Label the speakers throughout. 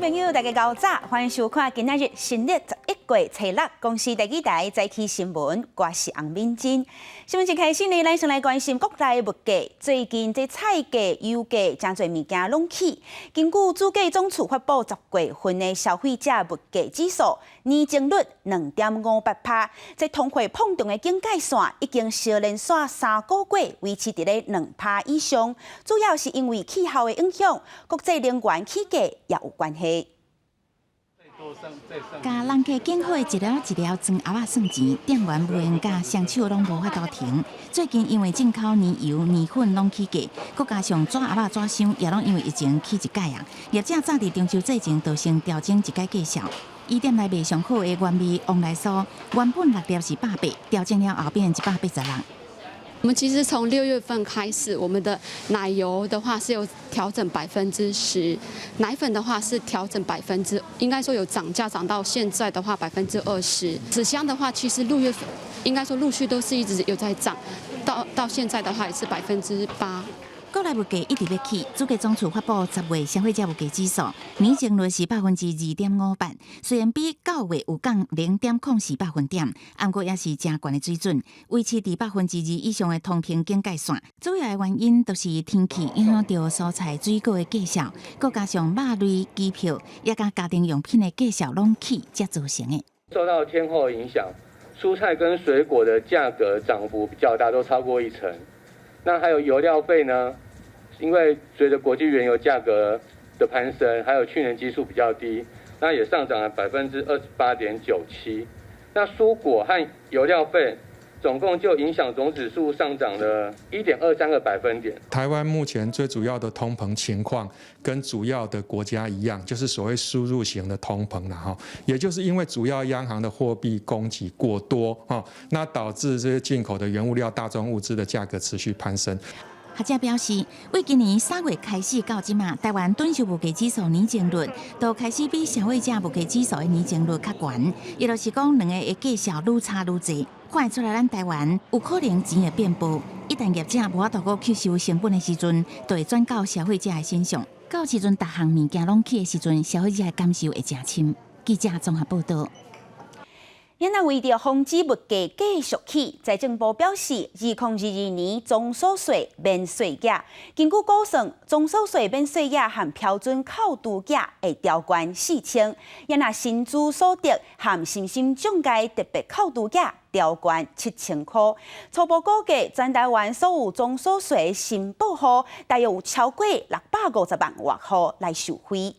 Speaker 1: 朋友，大家𠢕早，歡迎收看今仔日新曆11月初六公視第二台早起新聞，我是洪敏珍。新聞一開始呢，咱先來關心國內物價。最近這菜價、油價，誠濟物件攏起。根據主計總處發布10月份的消費者物價指數，年增率2.58%，這通貨膨脹的警戒線已經相連續3個月維持佇咧2%以上。主要是因為氣候的影響，國際能源起價也有關係。
Speaker 2: 共人客揀好的一粒一粒裝盒仔算錢，店員無閒佮雙手攏無法度停。最近因為進口奶油、麵粉攏起價，閣加上紙盒仔、紙箱也攏因為疫情起一改啊。業者早佇中秋節前就先調整一改價數。以店內賣上好的原味旺來酥，原本六粒是180，調整了後變186。
Speaker 3: 我們其實從6月份開始，我們的奶油的話是有調整10%，奶粉的話是調整百分之，應該說有漲價，漲到現在的話20%。紙箱的話，其實6月份應該說陸續都是一直有在漲，到現在的話也是8%。
Speaker 2: 國內物價一直欲起，主計總處發布10月消費者物價指數，年增率是2.58%，雖然比9月有降0.04百分點，毋過也是誠懸的水準，維持佇2%以上的通膨警戒線。主要的原因就是天氣影響著蔬菜水果的價數，閣加上肉類、機票，也佮家庭用品的價數攏起，才造成的。
Speaker 4: 受到天候影響，蔬菜跟水果的價格漲幅比較大，都超過一成。那還有油料費呢？因為隨着國際原油價格的攀升，還有去年基數比較低，那也上漲了28.97%。那蔬果和油料費總共就影響總指數上漲了1.23個百分點。
Speaker 5: 台灣目前最主要的通膨情況跟主要的國家一樣，就是所謂輸入型的通膨了哈，也就是因為主要央行的貨幣供給過多哈，那導致這些進口的原物料、大宗物資的價格持續攀升。
Speaker 2: 學者表示，為今年3月開始到這馬，台灣躉售物價指數年增率都開始比消費者物價指數的年增率較懸，也就是講兩個的價數愈差愈濟，看會出來咱台灣有可能錢會變薄。一旦業者無法度閣吸收成本的時陣，就會轉到消費者的身上。到時陣，逐項物件攏起的時陣，消費者的感受會誠深。記者綜合報道。
Speaker 1: 咱為著防止物價繼續起，財政部表示，2022年綜所稅免稅額，根據估算，綜所稅免稅額和標準扣除額會調懸4000，也若薪資所得和身心障礙特別扣除額調懸7000箍。初步估計，全台灣所有綜所稅申報戶，大約有超過650萬外戶來受惠。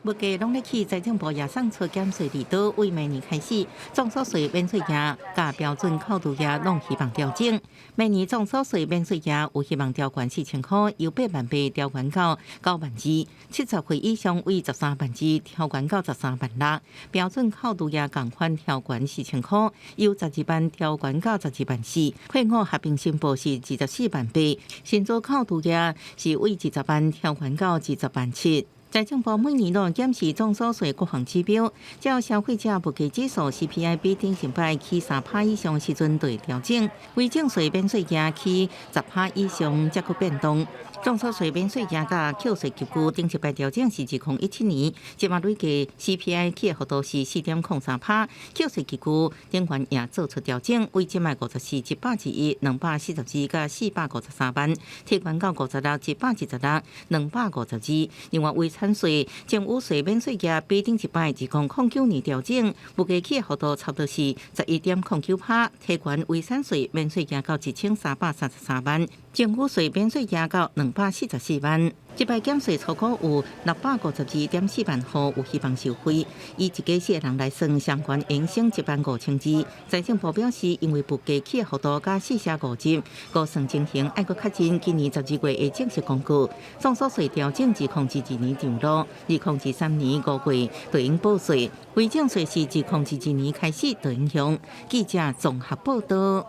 Speaker 6: 物價攏咧起，財政部也送出減稅利多，為明年開始，綜所稅免稅額佮標準扣除額攏希望調整。明年綜所稅免稅額有希望調懸4000箍，由8萬8調懸到9萬2，70歲以上為13萬2調懸到13萬6。標準扣除額仝款調懸4000箍，由12萬調懸到12萬4。配偶合併申報是24萬8，薪資扣除額是為20萬調懸到20萬7。財政部每年攏檢視綜所稅各項指標，只要消費者物價指數 CPI 比頂上擺起3趴以上時陣，就會調整。遺贈稅免稅額起10趴以上才閣變動。綜所稅免稅額佮扣稅級距頂一擺調整是2017年，這馬累計 CPI 起的幅度是4.03趴，扣稅級距頂懸也做出調整，為這擺54、121、242佮453萬，提懸到56、126、252。另外，遺產稅、贈與稅免稅額比頂一擺2009年調整，物價起的幅度差不多是11.09趴，提懸遺產稅免稅額到1333萬，贈與稅免稅額到244萬。這擺減稅初估有652.4萬戶有希望受惠，以一家四個人來算，相關影響1萬5200。財政部表示，因為物價起的幅度佮四捨五入，估算情形愛閣確認，今年12月會正式公告。綜所稅調整2022年上路，2023年5月就用報稅，遺贈稅是2022年開始就影響。記者綜合報道。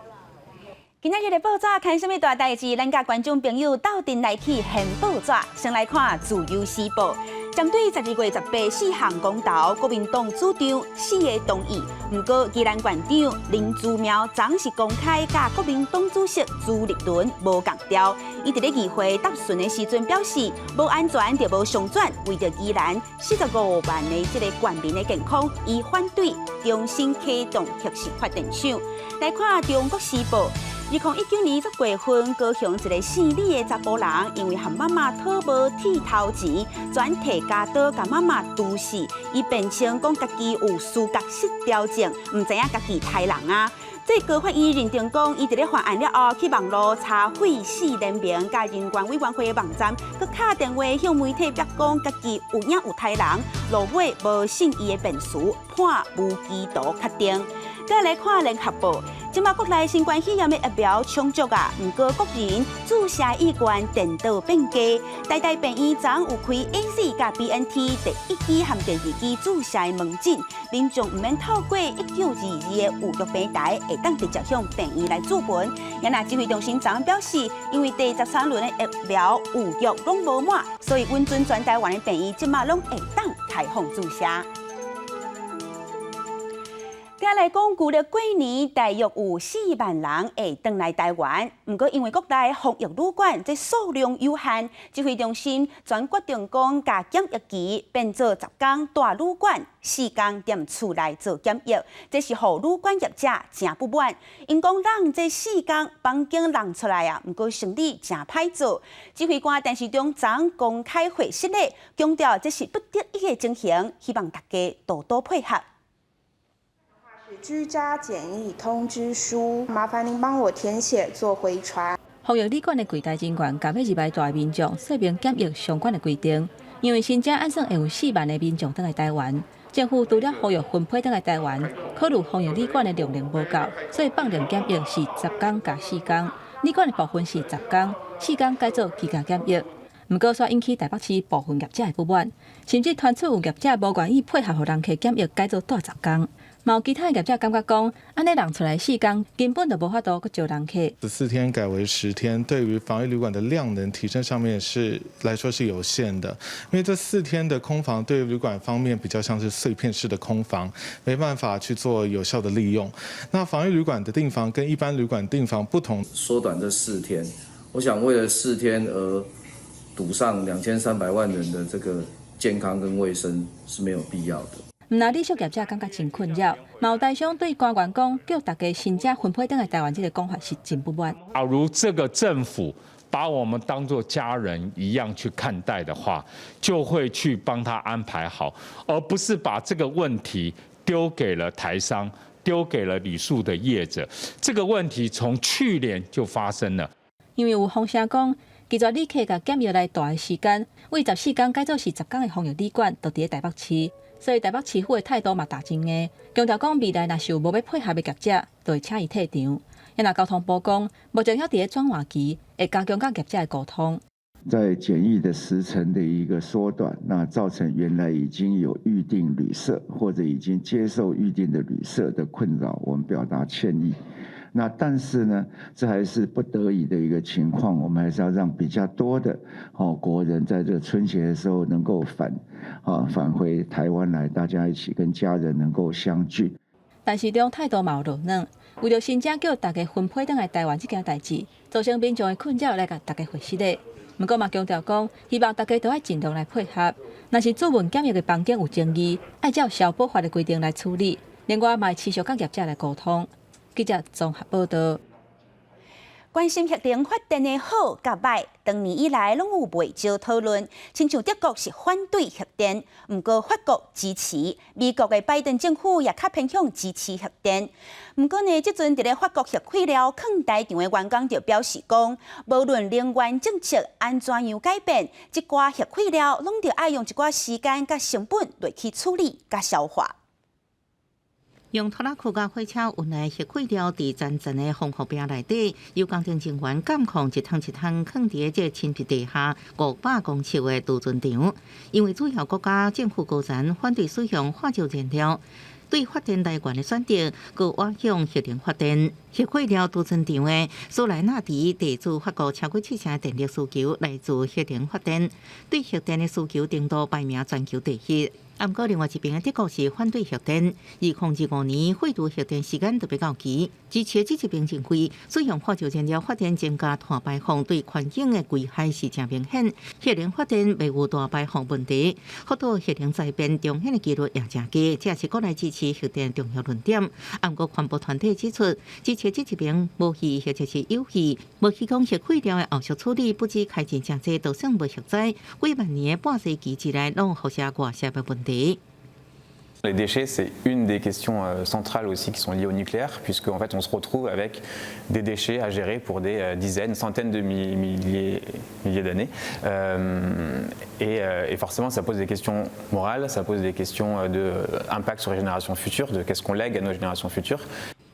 Speaker 1: 今仔日的報紙看啥物大代誌？咱佮觀眾朋友鬥陣來去掀報紙，先來看《自由時報》。針對12月18四項公投，國民黨主張四个同意。毋過宜蘭縣長林姿妙昨是公開佮國民黨主席朱立倫無仝調。伊佇咧議會答詢的時陣表示，無安全就無上轉，為著宜蘭45萬的這个縣民的健康，伊反對重新啟動核四發電廠。來看《中國時報》。2019年10月份，高雄一个姓李的查埔人，因為和媽媽討無剃頭錢，轉提鉸刀共媽媽毒死。伊辯稱講家己有思覺失調症，毋知影家己刣人啊。這高法院認定講，伊佇咧犯案了後，去網路查廢死聯盟佮人權委員會的網站，閣敲電話向媒體表講家己有影有刣人，落尾無信伊的辯詞，判無期徒確定。再來看聯合報，這馬國內新冠肺炎的疫苗充足啊，毋過國人注射意願顛倒變低。台大病院昨有開 AZ 佮 BNT 第一劑和第二劑注射的門診，民眾毋免透過1922的預約平台，會當直接向病院來諮詢。也若指揮中心昨表示，因為第13輪的疫苗預約攏無滿，所以允准全台灣的病院這馬攏會當開放注射。接來講，舊曆過年大約有4萬人會轉來台灣，毋過因為國內防疫旅館這數量有限，指揮中心轉決定講，共檢疫期變做10工蹛旅館，4工踮厝內做檢疫，這是予旅館業者誠不滿。𪜶講人這四工房間讓出來啊，毋過生意誠歹做。指揮官陳時中昨公開會室咧，強調這是不得已的情形，希望大家多多配合。
Speaker 7: 居家檢疫通知書，麻煩您幫我填寫做回傳。
Speaker 8: 防疫旅館的櫃檯人員共欲入來蹛的民眾說明檢疫相關的規定，因為新增按算會有4萬的民眾轉來台灣，政府除了呼籲分批轉來台灣，考慮防疫旅館的量能無夠，所以放任檢疫是10工加4工，旅館的部分是十工，四工改做居家檢疫。毋過，煞引起台北市部分業者的不滿，甚至傳出有業者無願意配合予人客檢疫改做蹛十工。嘛有其他的業者感覺講，按呢讓出來四工，根本就無法度閣招人客。
Speaker 9: 14天改為10天，對於防疫旅館的量能提升上面是來說是有限的，因為這四天的空房對於旅館方面比較像是碎片式的空房，沒辦法去做有效的利用。那防疫旅館的訂房跟一般旅館訂房不同，
Speaker 10: 縮短這四天，我想為了四天而賭上2300萬人的這個健康跟衛生是沒有必要的。
Speaker 8: 毋但旅宿業者感覺真困擾，嘛有台商對官員講，叫大家申請分批轉來台灣這个講法是真不滿。
Speaker 11: 假如這個政府把我們當作家人一樣去看待的話，就會去幫他安排好，而不是把這個問題丟給了台商，丟給了旅宿的業者。這個問題從去年就發生了。
Speaker 8: 因為有風聲講，拒絕旅客共檢疫來蹛的時間，為14工改做是十工的防疫旅館，就佇咧台北市。所以台北市府的態度嘛打真硬，強調講未來若是有無欲配合的業者，就會請伊退場。也若交通部講，目前猶佇咧轉換期，會加強佮業者的溝通。
Speaker 12: 在檢疫的時程的一個縮短，那造成原來已經有預定旅社或者已經接受預定的旅社的困擾，我們表達歉意。那但是呢，這還是不得已的一個情況，我們還是要讓比較多的哦國人在這個春節的時候能夠返回台灣來，大家一起跟家人能夠相聚。
Speaker 8: 陳時中態度嘛有落軟，為著申請叫大家分批轉來台灣這件代誌，造成民眾的困擾，來共大家回釋咧。毋過嘛強調講，希望大家都愛盡量來配合。若是諮詢檢疫的房間有爭議，愛照消保法的規定來處理。另外，嘛會持續佮業者來溝通。記者綜合報道。
Speaker 1: 關心核能發電的好佮䆀，長年以來攏有袂少討論。親像德國是反對核電，毋過法國支持。美國的拜登政府也較偏向支持核電。毋過呢，這陣佇咧法國核廢料囥台場的員工就表示講，無論能源政策按怎樣改變，這寡核廢料攏著愛用一寡時間佮成本來去處理佮消化。
Speaker 6: 用拖拉庫佮火車運來核廢料，佇層層的防護壁內底，由工程人員監控一桶一桶囥佇這深佇地下500公尺的貯存場。因為主要國家政府高層反對使用化石燃料對發電來源的選擇，閣倚向核能發電。核廢料貯存場的蘇萊納迪地處法國超過七成電力需求來自核能發電，對核電的需求程度排名全球第一。毋過另外一邊的德國是反對核電，2025年廢除核電時間特別到期，支持這一邊認為使用化石燃料發電增加碳排放對環境的危害是誠明顯，核能發電袂有大排放問題，福島核能災變重現的幾率也誠低，這是國內支持核電重要論點。毋過環保團體指出，支持這一邊無意或者是有意，無去講核廢料的後續處理，不止開錢誠濟，就算無核災，幾萬年的半世紀之內，攏有輻射外泄的問題。
Speaker 13: Les déchets, c'est une des questions centrales aussi qui sont liées au nucléaire, puisqu'en fait, on se retrouve avec des déchets à gérer pour des dizaines, centaines de milliers, milliers d'années. Et forcément, ça pose des questions morales, ça pose des questions d'impact sur les générations futures, de qu'est-ce qu'on lègue à nos générations futures.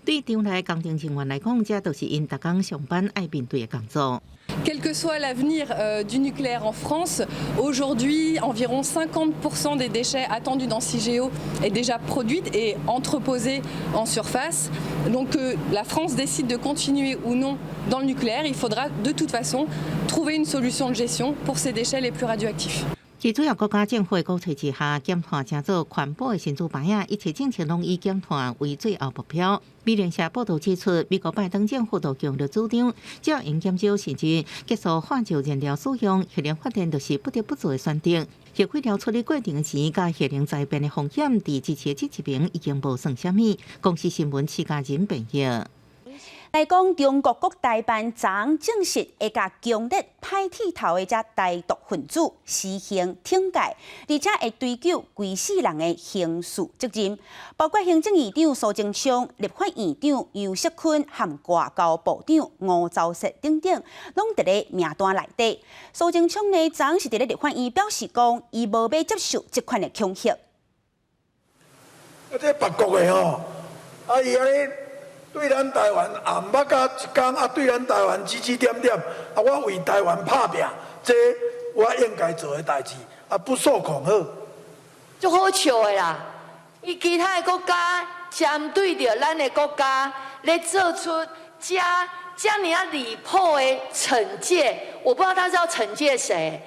Speaker 6: 對場內工程人員來講，這都是𪜶逐工上班愛面對的工作。
Speaker 14: Quel que soit l'avenir du nucléaire en France, aujourd'hui, environ 50% des déchets attendus dans Cigéo est déjà produite et entreposée en surface. Donc que la France décide de continuer ou non dans le nucléaire, il faudra de toute façon trouver une solution de gestion pour ces déchets les plus radioactifs.
Speaker 6: 佇主要國家政府的鼓吹之下，減碳成做環保的神主牌仔，一切政策攏以減碳為最後目標。美聯社報導指出，美國拜登政府都強烈主張，只要用減少甚至結束化石燃料使用，核能發電就是不得不做的選擇。核廢料處理過程的錢佮核能災變的風險，佇支持這一邊已經無算啥物。公視新聞徐家仁編譯。
Speaker 1: 來講，中國國台辦昨證實會共強烈歹鐵頭的這台獨分子施行懲戒，而且會追究規世人的刑事責任，包括行政院長蘇貞昌、立法院長游錫堃和外交部長吳釗燮等等，攏佇咧名單內底。蘇貞昌呢，昨是佇咧立法院表示講，伊無欲接受這款的恐嚇。
Speaker 15: 啊，這別國的吼，啊伊按呢對咱台灣也毋捌甲一工啊，對咱台灣指指點點，啊，我為台灣拍拚，這我應該做的代誌，啊，不受恐嚇。
Speaker 16: 足好笑的啦！伊其他的國家針對著咱的國家咧做出遮遮爾仔離譜的懲戒，我不知道他是要懲戒誰。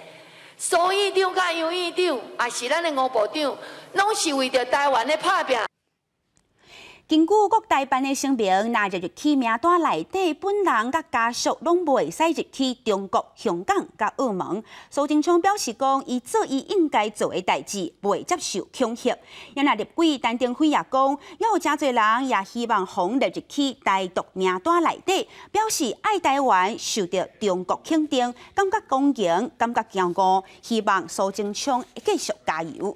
Speaker 16: 蘇院長佮楊院長，抑是咱的吳部長，攏是為著台灣咧拍拚。
Speaker 1: 根據國台辦的聲明，若入去名單內底，本人佮家屬攏袂使入去中國、香港佮澳門。蘇貞昌表示講，伊做伊應該做的代誌，袂接受恐嚇。若立委陳亭妃也講，有誠濟人也希望予列入去台獨名單內底，表示愛台灣受著中國肯定，感覺光榮，感覺驕傲，希望蘇貞昌繼續加油。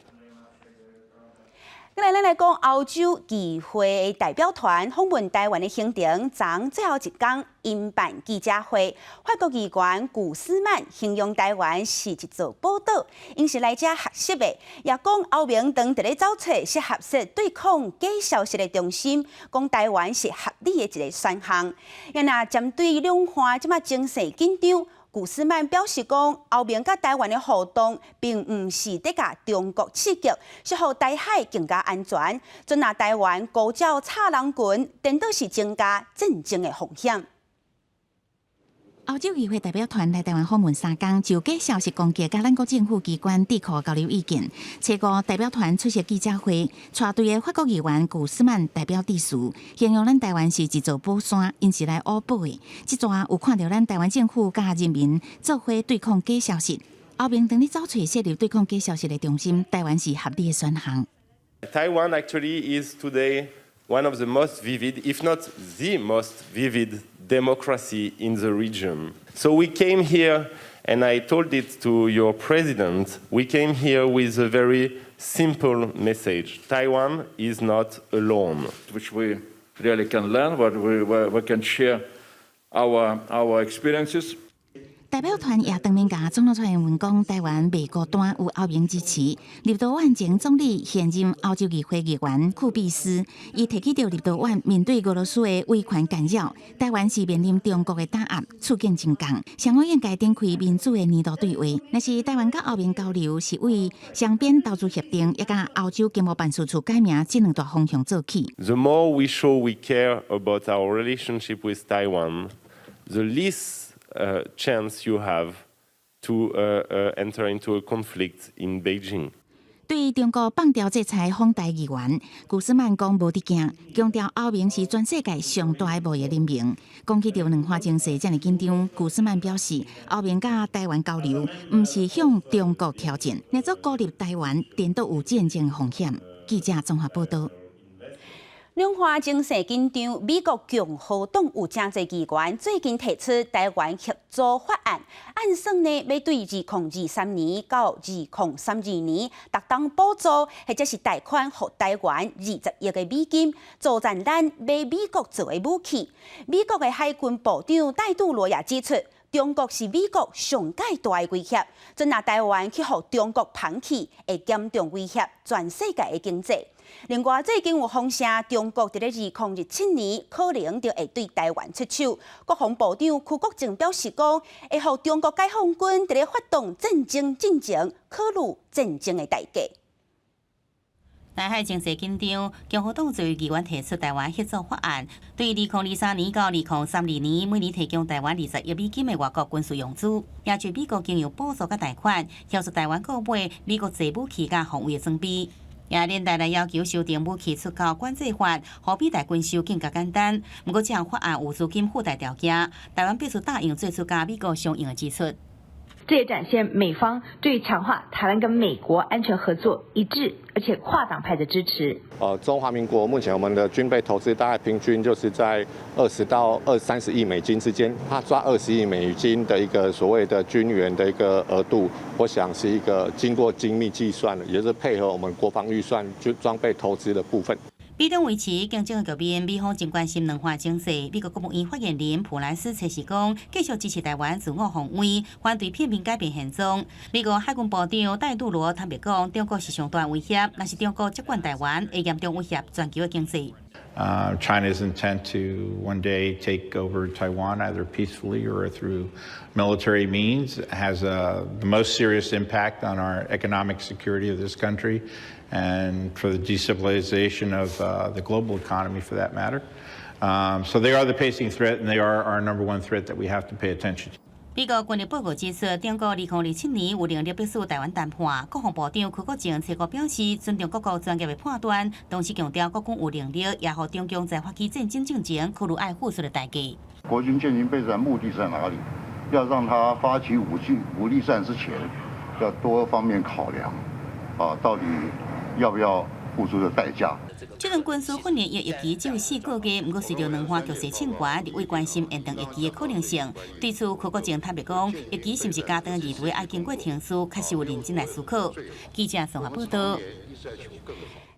Speaker 1: 來，咱來講歐洲議會代表團訪問台灣的行程，昨最後一工𪜶辦記者會，法國議員古斯曼形容台灣是一座寶島，𪜶是來遮學習的，也講歐盟當佇咧走揣適合設對抗假消息的中心，講台灣是合理的一個選項。若針對兩岸這馬情勢緊張，古斯曼表示講，歐盟佮台灣的互動，並毋是佇共中國刺激，是予台海更加安全。陣若台灣孤鳥插人群，顛倒是增加戰爭的風險。
Speaker 2: 歐洲議會代表團來台灣訪問三工，就假消息攻擊佮咱國政府機關智庫交流意見。初五代表團出席記者會，帶隊的法國議員古斯曼代表致辭，形容咱台灣是一座寶山，𪜶是來挖寶的。這逝有看著咱台灣政府佮人民做伙對抗假消息。歐盟當咧走揣設立對抗假消息的中心，台灣是合理的選項。
Speaker 17: Taiwan actually is today one of the most vivid, if not the most vivid democracy in the region. So we came here, and I told it to your president, we came here with a very simple message. Taiwan is not alone.
Speaker 18: Which we really can learn, what we can share our experiences.
Speaker 2: 代表團也當面共總統蔡英文講，台灣袂孤單，有歐盟支持。立陶宛前總理、現任歐洲議會議員庫比斯，伊提起著立陶宛面對俄羅斯的威權干擾，台灣是面臨中國的打壓，處境真仝。雙方應該展開民主的年度對話。若是台灣佮歐盟交流，是為雙邊投資協定，也佮歐洲經貿辦事處改名這兩大方向做起。
Speaker 17: The more we show we care about our relationship with Taiwan, the least chance you have to enter into a conflict in Beijing.
Speaker 2: 對中國放調制裁訪台議員，古斯曼講無佇驚，強調歐盟是全世界上大的貿易聯盟。講起著兩岸情勢遮爾緊張，古斯曼表示，歐盟佮台灣交流，毋是向中國挑戰，若做孤立台灣，顛倒有戰爭風險。記者綜合報道。
Speaker 1: 兩岸情勢緊張，美國共和黨有誠濟議員最近提出台灣協助法案，按算呢欲對2023年到2032年，逐冬補助或者是貸款予台灣20億个美金，助賺咱買美國做的武器。美國的海軍部長戴杜羅也指出，中國是美國上蓋大的威脅，這若台灣去予中國捧去，會嚴重威脅全世界的經濟。另外，最近有風聲，中國佇咧2027年可能就會對台灣出手。國防部長邱國正表示講，會予中國解放軍佇咧發動戰爭進前，考慮戰爭的代價。
Speaker 6: 台海情勢緊張，共和黨籍議員提出台灣協助法案，對2023年到2032年每年提供台灣20億美金的外國軍事融資，也就美國經由補助佮貸款，協助台灣購買美國製武器佮防衛裝備。也連帶來要求修訂武器出口管制法，予美台軍售更加簡單。毋過，這項法案有資金附帶條件，台灣必須答應做出佮美國相應的支出。
Speaker 18: 這也展現美方對強化台灣跟美國安全合作一致，而且跨黨派的支持。
Speaker 19: 中華民國目前我們的軍備投資大概平均就是在20到30億美金之間，他抓20億美金的一個所謂的軍援的一個額度，我想是一個經過精密計算的，也就是配合我們國防預算就裝備投資的部分。
Speaker 6: 美中維持競爭的局面，美方真關心兩岸情勢。美國國務院發言人普萊斯測試講，繼續支持台灣自我防衛，反對片面改變現狀。美國海軍部長戴杜羅坦白講，中國是上大威脅，若是中國接管台灣，會嚴重威脅全球的經濟。
Speaker 20: China's intent to one day take over Taiwan, either peacefully or through military means, has the most serious impact on our economic security of this country and for the destabilization of the global economy, for that matter. So they are the pacing threat, and they are our number one threat that we have to pay attention to.
Speaker 6: 美國軍力報告指出，中國2027年有能力迫使台灣談判。國防部長邱國正初步表示，尊重各國專業的判斷，同時強調國軍有能力，也予中共在發起戰爭進前，考慮愛付出的代價。
Speaker 21: 國軍進行備戰目的在哪裡？要讓他發起武力戰之前，要多方面考量，啊，到底要不要付出的代價？
Speaker 6: 這輪軍事訓練役役期只有4個月，毋過隨著兩岸局勢升懸，立委關心延長役期的可能性。對此，邱國正坦白講，役期是毋是加長議題愛經過程序，確實有認真來思考。記者綜合報道。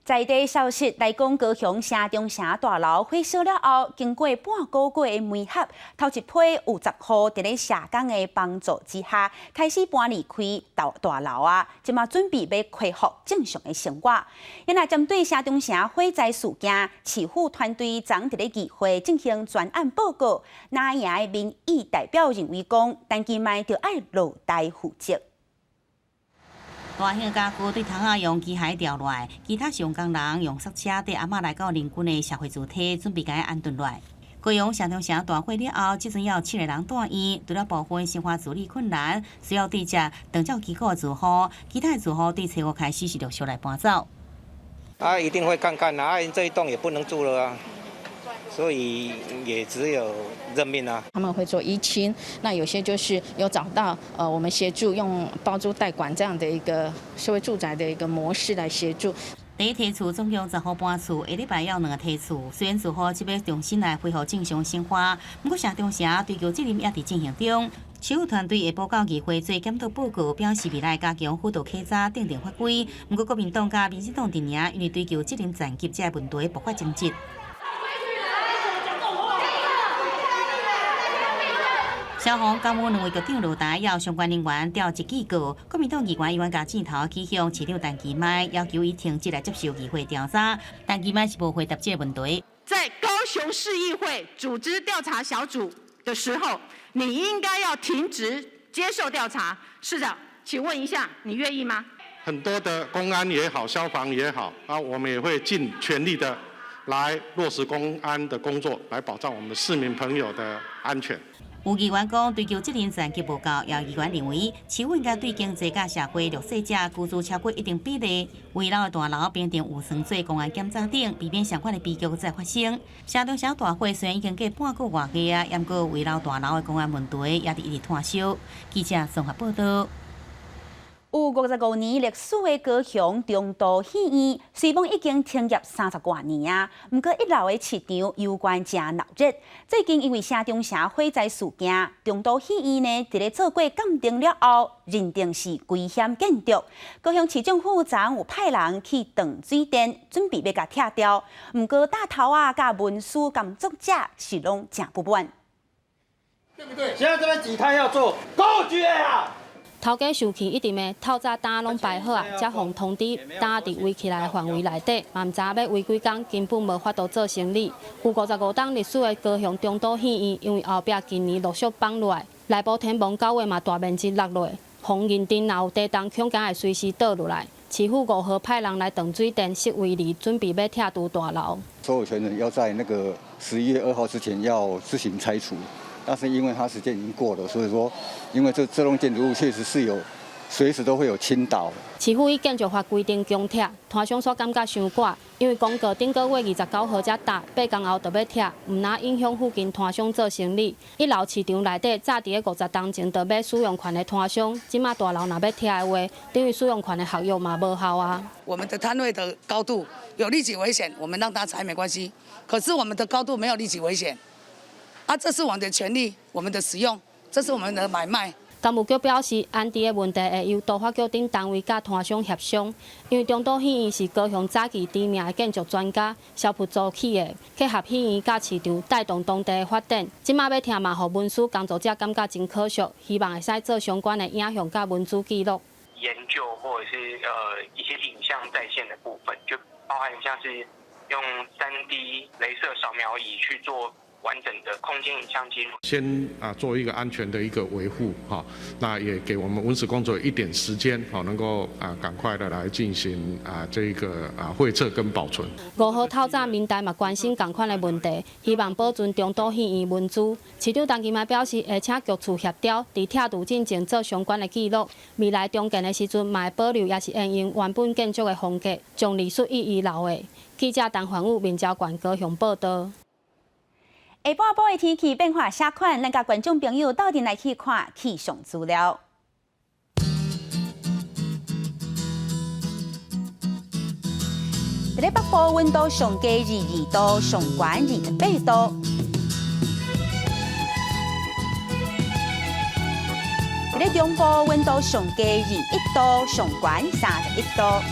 Speaker 1: 在地消息來講，高雄城中城大樓火燒了後，經過半個月的媒合，頭一批有10戶佇咧社工的幫助之下，開始搬離開大大樓啊，這馬準備欲恢復正常的生活。因為針對城中城火災事件，市府團隊昨佇咧議會進行專案報告，藍營的民意代表認為講，陳其邁著愛落台負責。
Speaker 6: 大型家具對窗仔用機械吊落來，其他是用工人用索車綴阿嬤來到鄰近的社會住宅，準備共伊安頓落來。高雄城中城大火了後，這陣猶有7個人住院，除了部分生活自理困難，需要對接長照機構的住戶，其他的住戶對初五開始是陸續來搬走。
Speaker 22: 啊，一定會看看啊，因這一棟也不能住了啊，所以也只有認命啊。
Speaker 23: 他們會做移遷，那有些就是有找到我們協助用包租代管這樣的一個社會住宅的一個模式來協助。
Speaker 6: 第一梯次總共10戶搬厝，下禮拜猶有兩個梯次。雖然住戶這欲重新來恢復正常生活，毋過城中城追究責任也佇進行中。市府團隊會報告議會做檢討報告，表示未來加強輔導稽查、訂定法規。毋過國民黨佮民進黨陣營因為追究責任層級這個問題爆發爭執。
Speaker 2: 消防、工務兩位局長落台，要相關人員調職警告。國民黨議員伊萬加箭頭指向市長陳其邁，要求伊停職來接受議會調查。陳其邁是無回答這個問題。
Speaker 3: 在高雄市議會組織調查小組的時候，你應該要停職接受調查。市長，請問一下，你願意嗎？
Speaker 4: 很多的公安也好，消防也好，啊，我們也會盡全力的來落實公安的工作，來保障我們市民朋友的安全。
Speaker 2: 有議員講追究責任層級無夠，也有議員認為市府應該對經濟佮社會弱勢者居住超過一定比例，危老的大樓平定有算做公安檢查等，避免相款的悲劇再發生。城中城大火雖然已經過半個外月啊，毋過危老大樓的公安問題也佇一直湠燒。記者綜合報道。
Speaker 1: 有55年歷史的高雄中都戲院，雖罔已經停業30外年啊，毋過一樓的市場猶原誠鬧熱。最近因為城中城火災事件，中都戲院呢，佇咧做過鑑定了後，認定是危險建築。高雄市政府昨昏有派人去斷水電，準備欲共拆掉。毋過大頭仔佮文書工作者是攏誠不滿。
Speaker 5: 對不對？現在這邊幾攤要做，夠絕啊！
Speaker 24: 頭家生氣一直罵，透早擔攏擺好啊，才予通知擔佇圍起來的範圍內底，嘛毋知影欲圍幾工，根本無法度做生理。有55冬歷史的高雄中都戲院，因為後壁近年陸續崩落來，內部天棚9月嘛大面積落落，防認定若有地動，恐驚會隨時倒落來。市府5號派人來斷水電、設圍籬，準備欲拆除大樓。
Speaker 25: 所有權人要在那個11月2號之前要自行拆除。但是因為它時間已經過了，所以說，因為這棟建築物確實是有隨時都會有傾倒。
Speaker 24: 市府以建築法規定強拆，攤商煞感覺傷趕，因為公告頂個月29號才達，8工後就欲拆，毋但影響附近攤商做生理。一樓市場內底早佇咧50冬前就買使用權的攤商，這馬大樓若欲拆的話，等於使用權的合約嘛無效啊。
Speaker 26: 我們的攤位的高度有立即危險，我們讓他拆沒關係。可是我們的高度沒有立即危險。啊，這是我們的權利，我們的使用，這是我們的買賣。
Speaker 24: 工務局表示，安置的問題會由都發局等單位佮攤商協商，因為中都戲院是高雄早期知名的建築專家蕭璞組起的，結合戲院佮市場帶動當地的發展。這馬欲拆嘛，予文書工作者感覺真可惜，希望會使做相關的影像佮文字記錄。
Speaker 27: 研究或者是一些影像再現的部分，就包含像是用3D 雷射掃描儀去做完整的空間影像記錄，
Speaker 4: 先啊做一個安全的一個維護哈，那也給我們文史工作一點時間，好能夠啊趕快的來進行啊這個啊繪測跟保存。
Speaker 24: 5號透早民代嘛關心仝款的問題，希望保存中都戲院文資。市長陳其邁表示，會請局處協調，佇拆除進前做相關的記錄，未來重建的時陣嘛會保留，也是沿用原本建築的風格，將歷史意義留下。記者陳環宇、民焦縣高雄報道。
Speaker 1: 下半晡的天氣變化啥款？咱佮觀眾朋友鬥陣來去看氣象資料。佇咧北部溫度上低22度，上懸28度。佇咧中部溫度上低21度，上懸31度。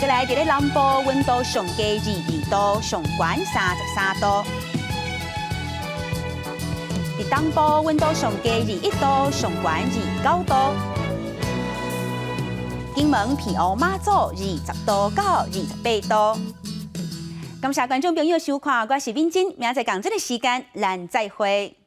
Speaker 1: 再來，佇咧南部溫度上低22度，上懸33度。佇東部溫度上低21度，上懸29度。金門、澎湖、馬祖20度到28度。感謝觀眾朋友收看，我是敏珍，明仔載仝這個時間，咱再會。